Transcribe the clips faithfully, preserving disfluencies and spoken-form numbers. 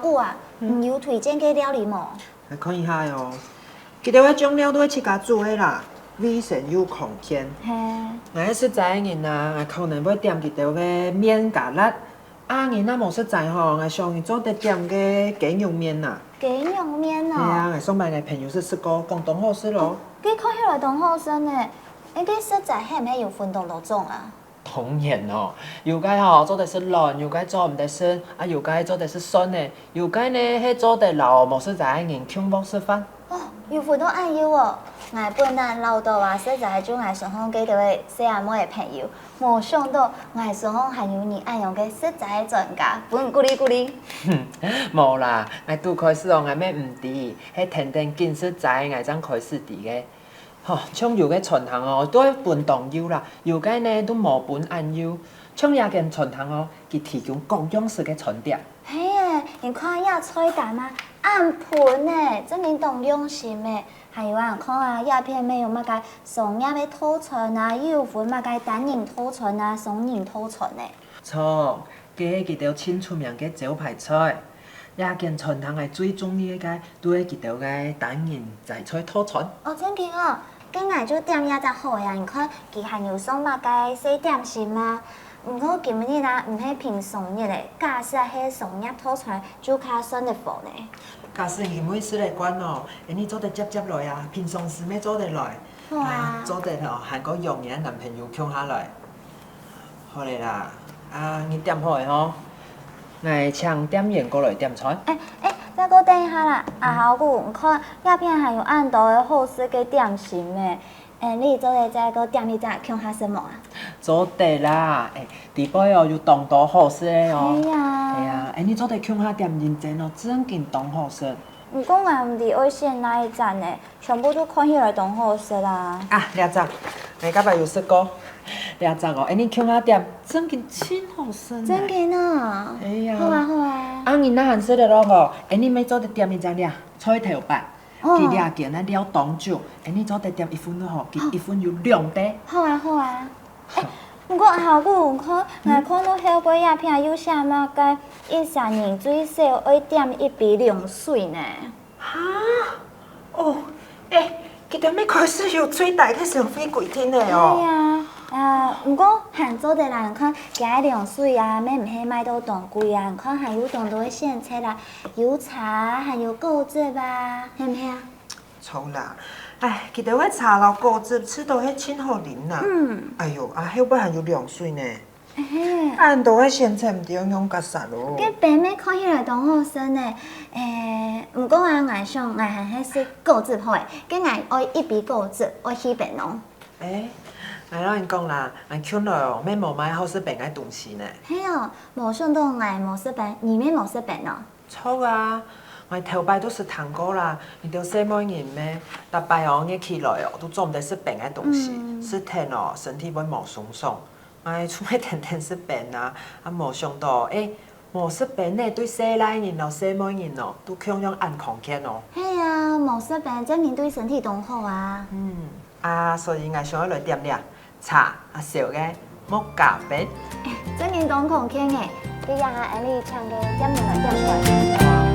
古啊，你有推薦个料理無？來看一下哦。佢兜个醬料都係自家煮个啦，衛生又康健。嘿。𠊎係食齋个人啊，𠊎可能會點佢兜个麵加辣。啊，你若無食齋吼，𠊎想你做得點个雞肉麵啊。雞肉麵哦。係啊，𠊎上擺𠊎朋友係食過，講當好食咯。該看起來當好食呢。該食齋係毋係有分當多種啊？ 當然哦，有个吼做得食卵，有个做毋得食，啊有个做得食蒜呢，有个呢係做得摎無食齋个人共下食飯。哦，有分到恁幼哦！𠊎本來恅著啊食齋就𠊎身項該兜个細阿妹个朋友，無想著𠊎身項還有你恁樣个食齋个專家，分鼓勵鼓勵。無啦，𠊎拄開始哦，𠊎乜毋知，係跈等緊食齋𠊎正開始知个。 吼，像有个餐廳哦，都會分當幼啦，有个呢都無分恁幼。像這間餐廳哦，佢提供各樣式个餐點。係啊，你看這菜單啊，恁豐富呢，正經當用心呢。還有啊，看啊，這片乜有麼个商業个套餐啊，又有分麼个單人套餐啊、雙人套餐呢。著， 該係佢兜盡出名个招牌菜。這間餐廳𠊎最中意个，就係佢兜个單人齋菜套餐。哦，正經哦，該𠊎就點這隻好呀！你看，佢還有送麼个細點心啊？毋過今日啊，毋係平常日咧，假使係商業套餐，就較算得好呢。假使你今日食了慣哦，恁呢做得接接來啊，平常時乜做得來。好啊。啊，做得哦，還過約你个男朋友共下來。 好了啦，啊，你點好了吼，𠊎請店員過來點餐。欸欸，再過等一下啦，阿豪牯，你看，這片還有恁多个好食个點心呢。欸，你做得再過點一隻共下食無啊？做得啦，欸，裡背哦有當多好食个哦。係啊。係啊，欸，你做得共下點認真哦，正經當好食。毋過𠊎毋知愛選哪一隻呢。 全部都看起來當好食啊！啊，這隻，𠊎頭擺有食過。這隻哦，恁呢共下點，正經盡好食呢。正經啊！哎呀，好啊好啊。啊，你若還食得落哦，恁呢乜做得點一隻這菜頭粄。哦，佢這間啊料當足，恁呢做得點一份就好，佢一份有兩垤。好啊好啊。欸，毋過阿豪牯，你看，𠊎看到後背這片有寫麼个，一儕人最少愛點一杯涼水呢。 哈？哦，欸，佢兜乜開始有最低个消費規定了哦。係啊，啊，毋過還做得啦，你看，佢个涼水啊，乜毋係賣到當貴啊，你看還有當多个選擇啦，有茶啊，還有果汁啊，係毋係啊？著啦，唉，佢兜个茶摎果汁試著係盡好啉啦。嗯。哎喲，啊後背還有涼水呢。 嘿，恁多个選擇毋知愛仰結煞咯。該杯乜看起來當好食呢。欸，毋過啊，𠊎想𠊎還係食果汁好欸，該𠊎愛一杯果汁，愛四杯哦。欸，𠊎摎你講啦，𠊎近來哦，乜無買好食冰个東西呢。係哦，無想著𠊎無食冰，你乜無食冰哦。 著啊，𠊎頭擺都識聽過啦，你兜細妹人咩，逐擺哦，熱起來哦，都做毋得食冰个東西，食忒哦，身體會無鬆爽。𠊎就會天天食冰啊，啊無想著，欸，無食冰呢，對細賴人摎細妹人哦，都共樣恁康健哦。係啊，無食冰正經對身體當好啊。嗯，啊，所以𠊎想愛來點這。 茶啊燒个，莫加冰。正經當康健欸，這下𠊎俚請个店員來點餐。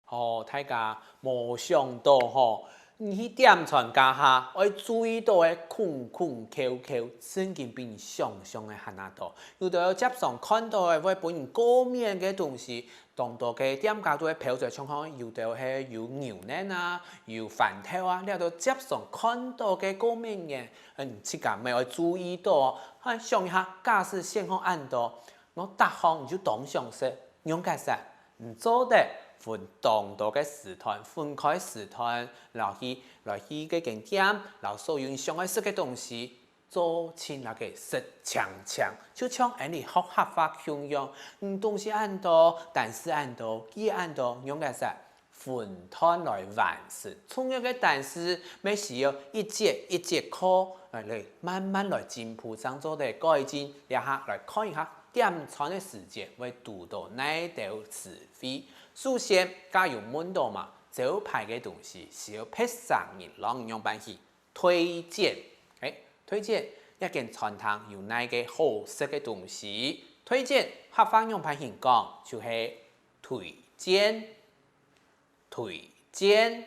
好，大家無想著吼，你去點餐該下，愛注意著个空空竅竅，正經比你想像个還較多。有兜輒常看著个會分人過敏个東西， 當多个店家都會標出來，像講有兜係有牛奶啊、有番豆啊，這兜輒常看著个過敏原，嗯，自家乜愛注意著哦。啊，想一下，假使選項恁多，𠊎逐項你就當想食，仰結煞？毋做得，分當多个時段，分開時段，摎去，來去該間店，摎所有你想愛食个東西， 做盡摎佢食淨淨，就像𠊎俚學客話共樣，嗯，東西恁多，單字恁多，句恁多，仰結煞？分段來完成。重要个單字乜需要一節一節課，來，來慢慢來進步，正做得改進。這下來看一下點餐个時節會堵著哪兜詞彙。首先，假如問著嘛，招牌个東西需要別儕人摎你仰般去 推薦。欸，推薦這間餐廳有哪个好食个東西，推薦客話仰般形講，就係推薦，推薦。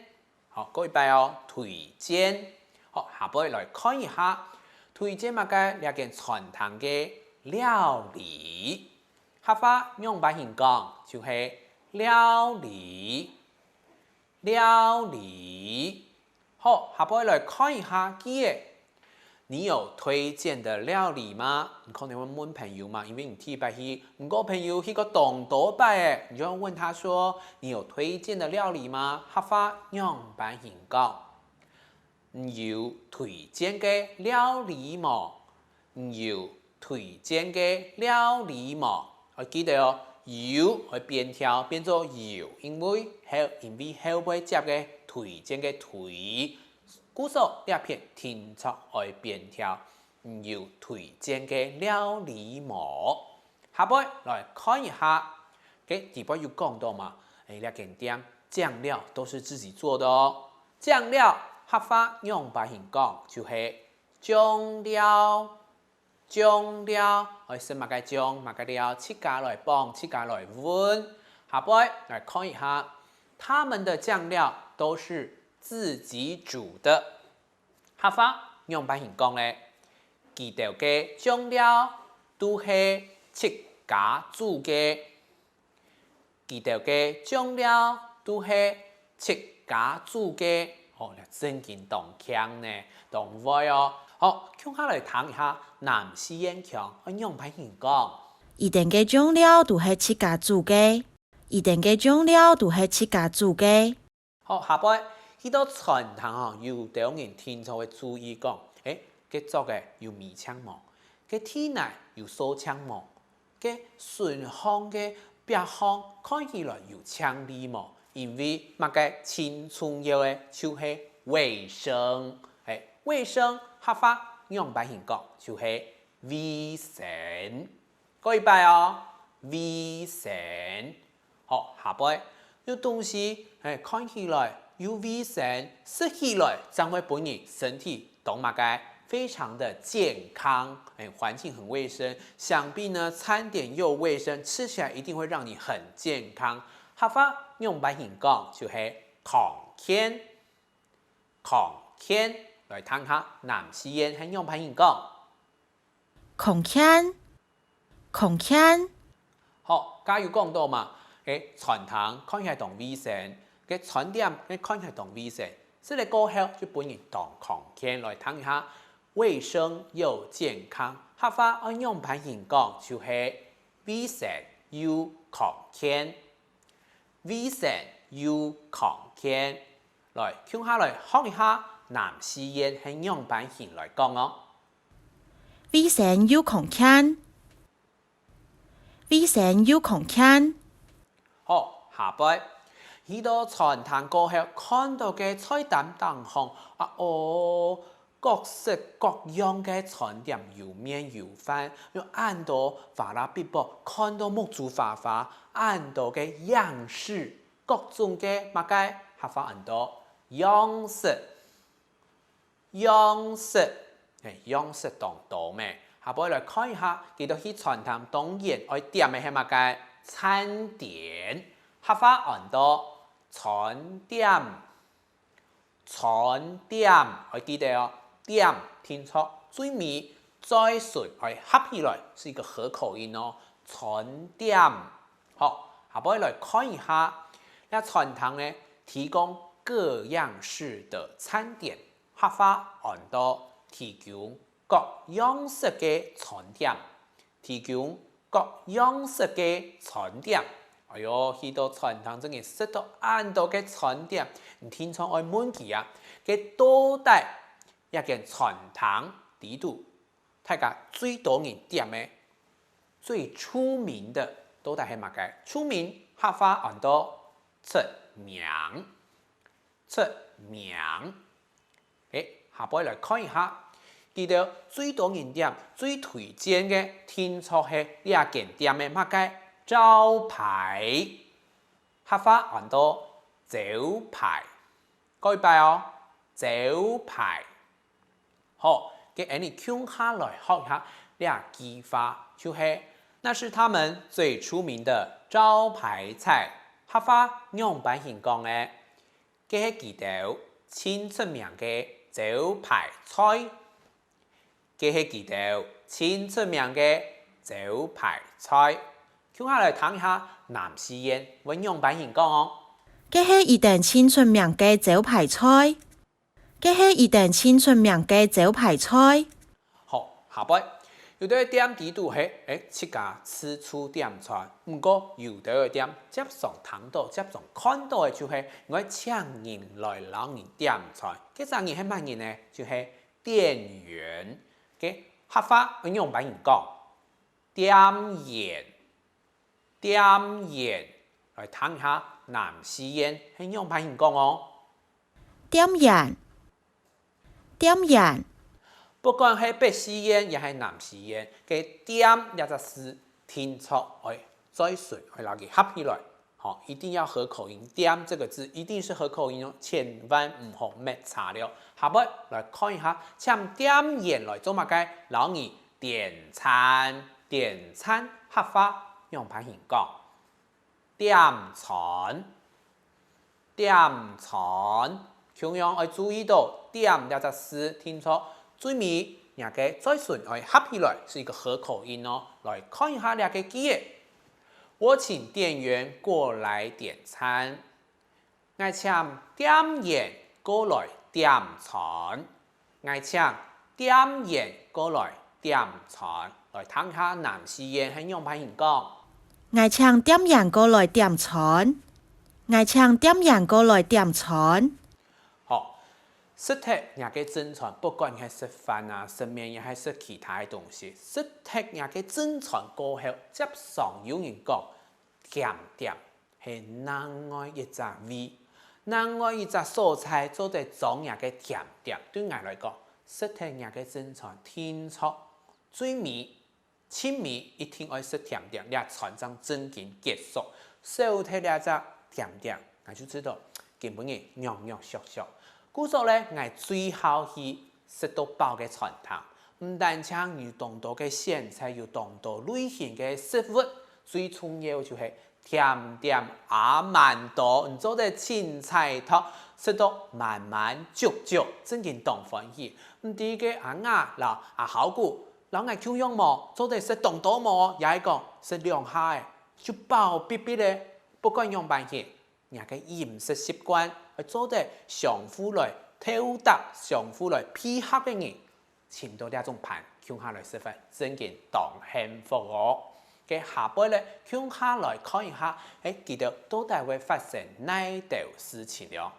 好，過一擺哦，推薦。好，下背來看一下，推薦麼个這間餐廳个料理。客話仰般形講，就係料理。 料理。好，下背來看一下句仔。你有推薦的料理嗎？你可能會問朋友嘛，因為你第一擺去，毋過朋友去過當多擺仔，你就要問他說：「你有推薦的料理嗎？」客話仰般形講？你有推薦个料理無？ 你有推薦个料理無？愛記得哦，有愛變調，變做有，因為後，因為後背接个推薦个推，故所這片定著愛變調。你有推薦个料理無？下背來看一下，該底背有講到嘛，欸，這間店醬料都是自己做的哦。醬料客話仰般形講，就係醬料。 醬料，愛食麼个醬、麼个料，自家來傍，自家來搵。下背來看一下，他們的醬料都是自己煮的。客話仰般形講呢？佢兜个醬料都係自家煮个。 佢兜个醬料都係自家煮个。哦，這正經當慶呢，當會哦。好，共下來聽一下南四縣腔愛仰般形講。佢兜个醬料都係自家煮个。佢兜个醬料都係自家煮个。 好，下背，去到餐廳吼，有兜人定著會注意講：「欸，該桌仔有米淨無？該地泥有掃淨無？該脣項个壁項看起來有淨俐無？」因為麼个盡重要个就係衛生。欸，衛生客話仰般形講？就係衛生。 過一擺哦，衛生。好，下背，有東西，欸，看起來又衛生，食起來正會分人身體當麼个，非常的健康，欸，環境很衛生，想必呢，餐點又衛生，吃起來一定會讓你很健康。客話仰般形講？就係康健。康健，來聽下南四縣係仰般形講。 康健，康健。好，頭下有講到嘛，該餐廳看起來當衛生，該餐點也看起來當衛生，食了過後就分人當康健。來聽一下，衛生又健康，客話愛仰般形講？就係衛生又康健。 衛生又康健。來，共下來學一下南四縣係仰般形來講哦。衛生又康健，衛生又康健。好，下背，去到餐廳過後，看著个菜單頂項，啊哦， 各式各樣个餐點，有麵有飯，有恁多花啦嗶啵，看著目珠花花，恁多个樣式，各種个麼个，客話安到樣式，樣式，嘿，樣式當多咩。下背來看一下，佢兜去餐廳當然愛點个係麼个？餐點，客話安到餐點。 餐點，愛記得哦，點定著最尾嘴脣愛合起來，是一個合口音哦。餐點。好，下背來看一下，這餐廳呢，提供各樣式的餐點，客話安到提供各樣式个餐點。 提供各樣式个餐點。哎喲，去到餐廳正經食著恁多个餐點，你定著愛問佢啊，該到底這間餐廳裡肚，大家最多人點个、最出名个到底係麼个？出名客話安到出名，出名。 欸，下背來看一下，佢兜最多人點、最推薦个定著係這間店个麼个？招牌。客話安到招牌。過一擺哦，招牌。好，該𠊎俚共下來學一下這句話，就係那是他們最出名的招牌菜，客話仰般形講呢？該係佢兜盡出名个招牌菜。該係佢兜盡出名个招牌菜。共下來聽一下南四縣會仰般形講哦。該係佢兜盡出名个招牌菜。該係佢兜盡出名个招牌菜。好，下背，有兜店知肚係，欸，自家自助點餐，毋過有兜个店輒常聽著、輒常看著个就係愛請人來摎人點餐。該隻人係麼人呢？就係店員。該客話愛仰般形講？店員，店員。來聽一下南四縣係仰般形講哦。店員，店員。不管係北四縣也係南四縣，該店這隻字定著愛嘴脣，愛摎佢合起來。好，一定要合口音，店這個字一定是合口音哦，千萬毋好搣差了。下背來看一下，請店員來做麼个？摎你點餐，點餐客話仰般形講？點餐，點餐。共樣愛注意著點這隻字定著最尾若个嘴脣愛合起來，是一個合口音哦。來看一下這個句仔：我請店員過來點餐。 𠊎請店員過來點餐。𠊎請店員過來點餐。來聽下南四縣係仰般形講：𠊎請店員過來點餐。𠊎請店員過來點餐。好，食忒若个正餐，不管你係食飯啊、食麵，也係食其他个東西，食忒若个正餐過後，輒常有人講：甜點係另外一隻位，另外一隻所在做得裝若个甜點。對𠊎來講，食忒若个正餐定著最尾，盡尾一定愛食甜點，這餐正正經結束。少忒這隻甜點，𠊎就知著今晡日弱弱削削。故所呢，𠊎最好去食到飽个餐廳，毋單淨有當多个選擇，有當多類型个食物，最重要就係 甜點也蠻多，你做得凊採擇，食到滿滿足足，正經當歡喜。毋知該阿雅摎阿豪牯摎𠊎共樣無？做得食當多無？也係講食兩下仔就飽必必咧？不管仰般形，若个飲食習慣愛做得相互來鬥搭，相互來配合个人， 尋著這種伴，共下來食飯，正經當幸福哦。該下背咧，共下來看一下，欸，佢兜到底會發生哪兜事情了。